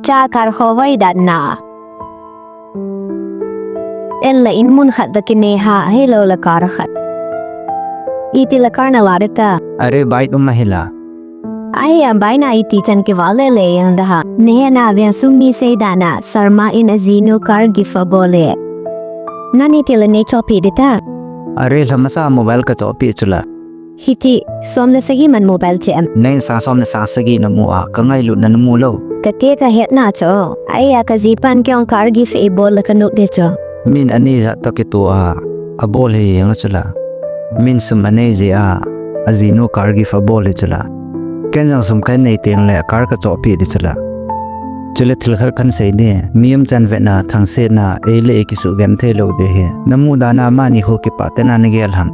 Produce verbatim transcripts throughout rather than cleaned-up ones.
Cha car ho vai dan na. En la in mun khat da kine ha, hei lo la car khat. Iti la car na la ta. Are bike um ma hila. Ai am bai na iti chan ke vale le yang da ha. Ne na vian sum bi sei da na, Sarma in ajinu car gift a bol le. Nani ti la ne chopi de ta. Are la masa mobile ka chopi chula. Hiti, som na sagi man mobile che am. Nang sa som na sa sagi na mu a, ka ngai lut na na mu lo. Ka te ka het na cho. Ai a ka ji pan kyong car gift e bol la ka nuk de cho. Min ani ja to ke tu a, a bol he yang chula. Min sum anei je a, ajinu car gift a bol he chula. Ken jang sum kai nei teng le car ka chopi de chula. Chule thil khat kan sei de, mi um chan ve na, thang se na, ei le ei ki su gen thei lo de he. Na mu da na mani ho ki pa te na na gel ham.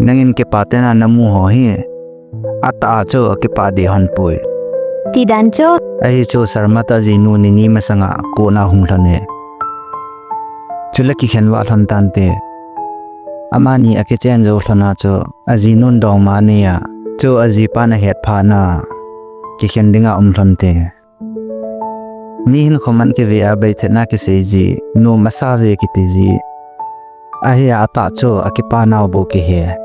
Nangin kipa tena namu ho hi. Ata a chu kipa di hon pui. Ti dan chu. Ahi chu Sarma ta jinu ni ni masanga kona hung lhon e. Chule kikhen va lhon tante. Amani akichen jou lhon a chu ajinun dong ma ni a. Chu ajipa na het pha na. Kikhen dinga um lhon te. Mi hin khoman kive a beithetna kisei ji, nom asa ve kiti ji. Ahi a ata chu akipa nau bou kihe.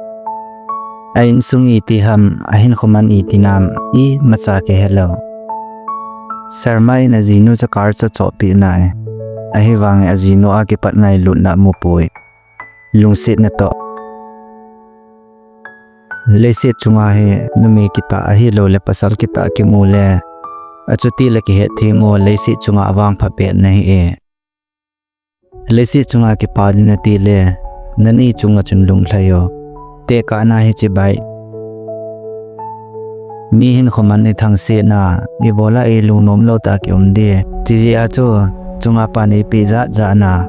A insung iti ham, a hin khoman iti nam, imacha kihe lo. Sarma in ajinu chu car chu chohpeh nai. Ahivangin ajinu a kipat ngailutna mu poi. Lungsetna toh. Leiset chunga hi numei kitah ahilou le pasal kitah kimu le. Achuti le kihet thei mo leiset chunga avangpha pet na hi e. Leiset chunga kipa ding nati le, nani chunga chun lunglhai o. Tekahna hi chibai. Mi hin khoman i thangsetna, ibola i lungnom lou tah kium di. Chijeh a chu, chunga pan ipi jat jat na,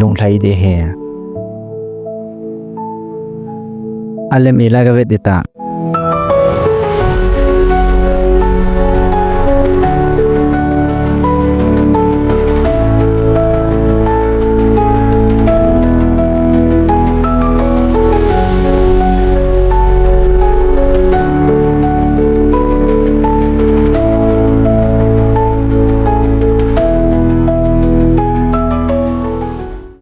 lunglhai di hi. Alem ila ka vet di ta.